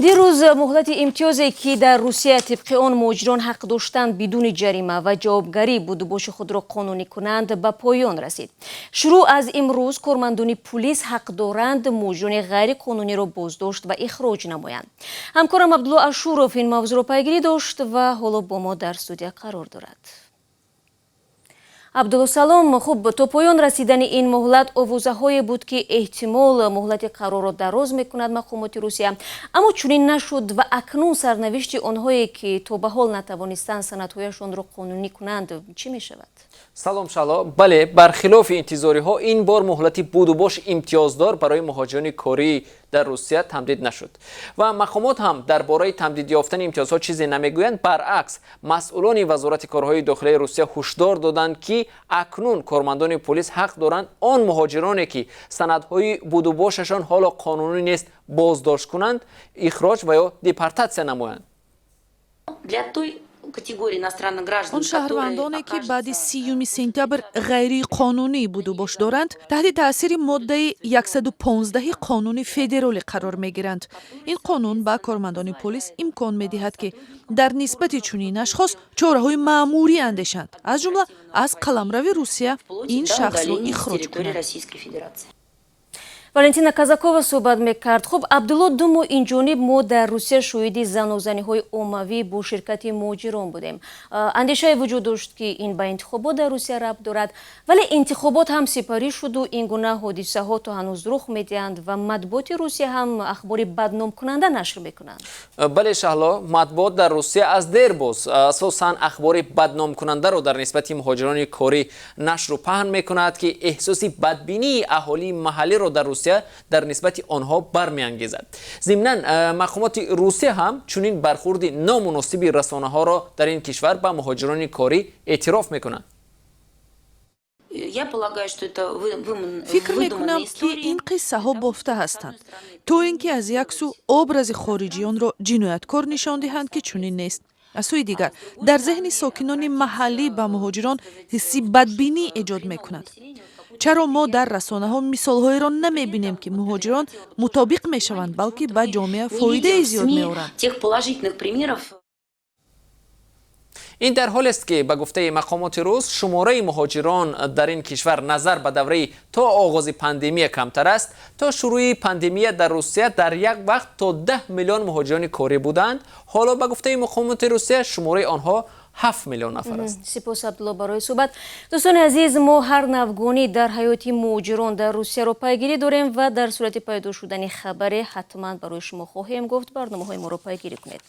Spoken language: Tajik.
Дирӯз муҳлати имтиёзе, ки дар Русия тибқи он муҳоҷирон ҳақ доштанд бидуни ҷарима ва ҷавобгарӣ будубоши худро қонунӣ кунанд, ба поён расид. Шурӯъ аз имрӯз кормандони пулис ҳақ доранд муҳоҷирони ғайриқонуниро боздошт ва ихроҷ намоянд. Ҳамкорам Абдулло Ашуров ин мавзӯъро пайгирӣ дошт ва ҳоло бо мо дар студия қарор дорад. Абдулло, салом. Хуб, то поён расидани ин муҳлат овозаҳое буд, ки эҳтимол муҳлати қарорро дароз мекунад мақомоти Русия, аммо чунин нашуд ва акнун сарнавишти онҳое, ки то ба ҳол натавонистанд санадҳояшонро қонунӣ кунанд, чӣ мешавад? Салом, Шаҳло. Бале, бархилофи интизориҳо, ин бор муҳлати будубош имтиёздор барои муҳоҷирони корӣ дар Русия тамдид нашуд ва мақомот ҳам дар бораи тамдид ёфтани имтиёзҳо чизе намегӯянд. Баръакс, масъулони Вазорати корҳои дохилаи Русия ҳушдор доданд, ки акнун кормандони полис ҳақ доранд он муҳоҷироне, ки санадҳои будубошашон ҳоло қонунӣ нест, боздошт кунанд, ихроҷ ва ё депортатсия намоянд. Для той категории иностранных граждан, Он шаҳрвандоне, ки баъди 30 сентябр ғайриқонунӣ будубош доранд, таҳти таъсири моддаи 115 қонуни федералӣ қарор мегиранд. Ин қонун ба кормандони полис имкон медиҳад, ки дар нисбати чунин ашхос чораҳои маъмурӣ андешанд, аз ҷумла аз қаламрави Русия ин шахсро ихроҷ кунанд. Валентина Казакова суҳбат мекард. Хуб, Абдулло, 2 моҳ инҷониб мо дар Русия шоҳиди занозаниҳои оммавӣ бо ширкати муҳоҷирон будем. Андешае вуҷуд дошт, ки ин ба интихобот дар Русия рабт дорад, вале интихобот ҳам сипарӣ шуду ин гуна ҳодисаҳо то ҳанӯз рух медиҳанд ва матбуоти Русия ҳам ахбори бадномкунанда нашр мекунанд. Бале, Шаҳло, матбуот дар Русия аз дербоз асосан ахбори бадномкунандаро дар нисбати муҳоҷирони корӣ нашру паҳн мекунад, ки эҳсоси бадбинии аҳолии маҳаллиро дар Русия дар нисбати онҳо бармеангезад. Зимнан, мақомоти Русия ҳам чунин бархурди номуносиби расонаҳоро дар ин кишвар ба муҳоҷирони корӣ эътироф мекунанд. Я полагаю, что это Фикр мекунам, ки ин қиссаҳо бофта ҳастанд, то ин ки аз як сӯ образи хориҷиёнро ҷинояткор нишон диҳанд, ки чунин нест, аз сӯи дигар дар зеҳни сокинони маҳаллӣ ба муҳоҷирон ҳисси бадбинӣ эҷод мекунад. Чаро мо дар расонаҳо мисолҳоеро намебинем, ки муҳоҷирон мутобиқ мешаванд, балки ба ҷомеа фоидаи зиёд меоранд? Тех положительных примеров. Ин дар ҳолест, ки ба гуфтаи мақомоти рус, шумораи муҳоҷирон дар ин кишвар назар ба давраи то оғози пандемия камтар аст. То шурӯи пандемия дар Русия дар як вақт то 10 миллион муҳоҷирони корӣ буданд. Ҳоло, ба гуфтаи мақомоти Русия, шумораи онҳо 7 миллион нафар аст. Сипос, Абдулло, барои суҳбат. Дӯстони азиз, мо ҳар навгонӣ дар ҳаёти муҳоҷирон дар Русияро пайгирӣ дорем ва дар сурати пайдо шудани хабаре ҳатман барои шумо хоҳем гуфт. Барномаҳои моро пайгирӣ кунед.